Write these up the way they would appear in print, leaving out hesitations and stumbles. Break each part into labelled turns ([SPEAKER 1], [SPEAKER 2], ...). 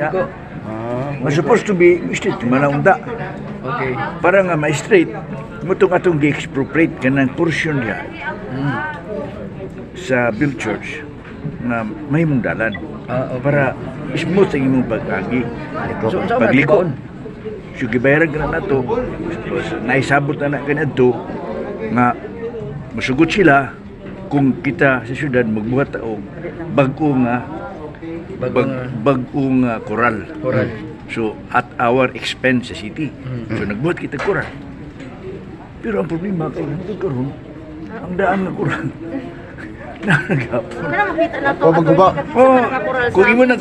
[SPEAKER 1] Liko.
[SPEAKER 2] Mas supposed to be straight man unta. Para nga ma-straight mao tong atong gi-expropriate kanang portion diha sa Build Church nga mahimong dalan. Para smooth ang imong pag-agi.
[SPEAKER 1] So, unsa man
[SPEAKER 2] Pagliko.
[SPEAKER 1] tibaon?
[SPEAKER 2] So gibayaran ka na nato, tapos naisabot na na kaniadto nga musugot sila kung kita sa syudad magbuhat og bag-o nga
[SPEAKER 1] Bag-o
[SPEAKER 2] bag-o nga koral.
[SPEAKER 1] Koral.
[SPEAKER 2] So at our expense sa city. So nagbuhat kita koral. Pero ang problema kay hangtod karon ang daan nga koral nagapon.
[SPEAKER 3] Kana makita na to.
[SPEAKER 4] Oh, maguba.
[SPEAKER 2] Oh, kung imo na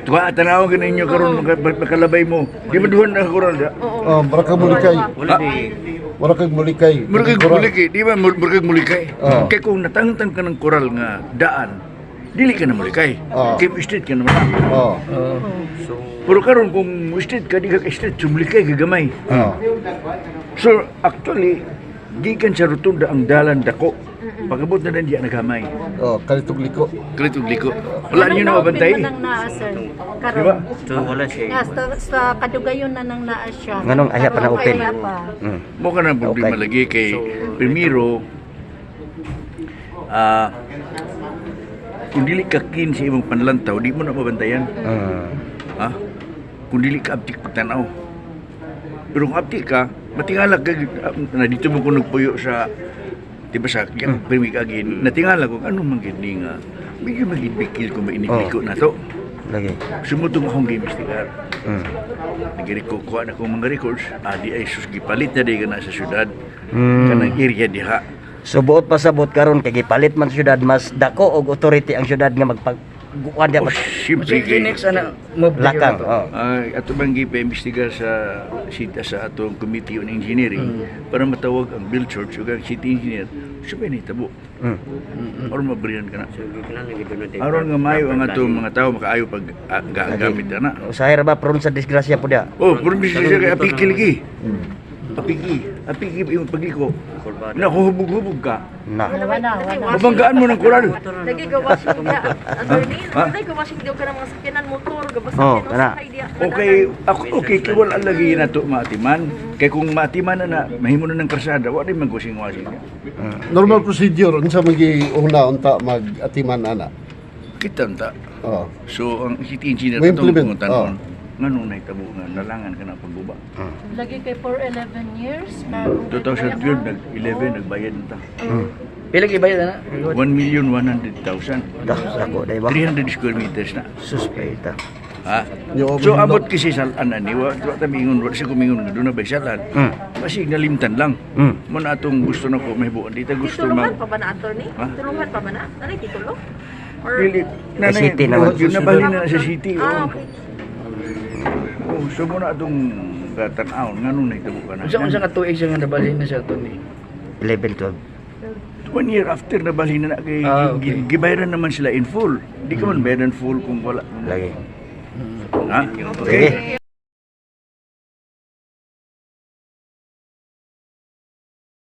[SPEAKER 2] tuwa tanaw ka ninyo karon makalabay mo. Di ba duhan na koral da?
[SPEAKER 4] Oh, mura kag mulikay. Mura kag mulikay.
[SPEAKER 2] Murag mulikay, di ba murag mulikay?
[SPEAKER 4] Oo.
[SPEAKER 2] Kay kung natangtang ka ng koral nga daan, dili ka na mulikay.
[SPEAKER 4] Oo.
[SPEAKER 2] Kay street ka naman.
[SPEAKER 4] Oh.
[SPEAKER 2] Pero karon kung street ka, di ka ka street, sumulikay ka gamay. So actually, gikan sa rotunda ang dalan dako. Pag-abot na diya naghamay.
[SPEAKER 4] Oh, kalitog liko.
[SPEAKER 2] Kalitog liko. Wala niyo na mabantay.
[SPEAKER 3] Nang naa, sir.
[SPEAKER 2] Di ba?
[SPEAKER 3] Karon.
[SPEAKER 5] So wala siya.
[SPEAKER 3] Nga, sa kadugayon na nang naa siya.
[SPEAKER 6] Nganong aya pa na open?
[SPEAKER 3] Kaya pa.
[SPEAKER 2] Mo ka na problema lagi kay primero, kung dili ka keen sa imong panlantaw, di mo na mabantayan. Ha? Kung dili ka abtik pagtanaw. Pero kung abtik ka, matingala ka, na dito mo ko nagpuyo sa, di ba sa primik agin, natingala ko, ano man gid ni nga, medyo magibikil kung mainigliko na to.
[SPEAKER 6] Lagi.
[SPEAKER 2] Sumutong akong giimbestigar. Nagiriko kuha na akong mga records, di ay sus gipalit na di ka na sa syudad, kanang area diha.
[SPEAKER 6] So buot pasabot karon kay gipalit man sa syudad, mas dako og authority ang syudad nga magpag kuan diya
[SPEAKER 2] Oh, siyempre
[SPEAKER 1] So,
[SPEAKER 2] kay
[SPEAKER 1] next ana move
[SPEAKER 6] lakang. Oh.
[SPEAKER 2] Ay, ato bang gipa-imbestigar sa sita sa atong Committee on Engineering para matawag ang Bill Church ug ang city engineer sabay nahitabo. Aron mabrihan ka na.
[SPEAKER 5] So gikinahanglan gid na
[SPEAKER 2] Aron nga maayo ang atong mga tao makaayo pag gamit na.
[SPEAKER 6] Usahay ra ba prone sa disgrasya po diya.
[SPEAKER 2] Oh, puro bisita siya kay apiki lagi. Apiki, apiki imong pagliko. Na hubog-hubog ka.
[SPEAKER 6] Na.
[SPEAKER 3] Wala, wala.
[SPEAKER 2] Mabanggaan mo ng koral.
[SPEAKER 3] Lagi gawashing dia. Attorney,
[SPEAKER 2] Ha?
[SPEAKER 3] lagi gawashing daw ka ng mga sakyanan motor, gabasakyan
[SPEAKER 6] Oh, kana.
[SPEAKER 3] sakay diya.
[SPEAKER 2] Okay, ako okay kay wala lagi na to maatiman. Kay kung maatiman na na mahimo na ng karsada, wa di man wasing-wasing niya.
[SPEAKER 4] Normal procedure unsa magi una unta mag-atiman ana.
[SPEAKER 2] Kita unta.
[SPEAKER 4] Oh.
[SPEAKER 2] So ang city engineer
[SPEAKER 4] May
[SPEAKER 2] atong
[SPEAKER 4] implement,
[SPEAKER 2] panguntanon, nganong nahitabo nga nalangan ka na pagguba.
[SPEAKER 3] Lagi kay for 11 years bago.
[SPEAKER 2] 2012 nag 11 nagbayad na ta.
[SPEAKER 1] Pila gibayad ana?
[SPEAKER 2] 1,100,000.
[SPEAKER 6] Dah dako day ba.
[SPEAKER 2] 300 square meters na.
[SPEAKER 6] Sus pa.
[SPEAKER 2] Ha?
[SPEAKER 4] Yo,
[SPEAKER 2] So abot kasi sa ana ni wa ta mingon, wa siya kumingon nga doon na ba salan. Basig nalimtan lang. Mo na atong gusto na ko mahibuan. Di ta gusto
[SPEAKER 3] Tituluhan
[SPEAKER 2] mag
[SPEAKER 3] pa ba na, attorney?
[SPEAKER 2] Ha?
[SPEAKER 3] Tituluhan pa ba na? Ano yung titulo? Or
[SPEAKER 2] Dili
[SPEAKER 6] Sa city naman.
[SPEAKER 2] Yun na balhin na sa city.
[SPEAKER 3] Ah,
[SPEAKER 2] Oh.
[SPEAKER 3] okay.
[SPEAKER 2] Oh, so mo na atong tan-awon nganong nahitabo ka na.
[SPEAKER 1] Unsa nga tuig siya nga nabalhin na siya, attorney?
[SPEAKER 6] 11 12.
[SPEAKER 2] One year after na balhin na na kay gibayaran naman sila in full. Di ka man bayaran full kung wala.
[SPEAKER 6] Lagi.
[SPEAKER 2] Ha?
[SPEAKER 6] Sige.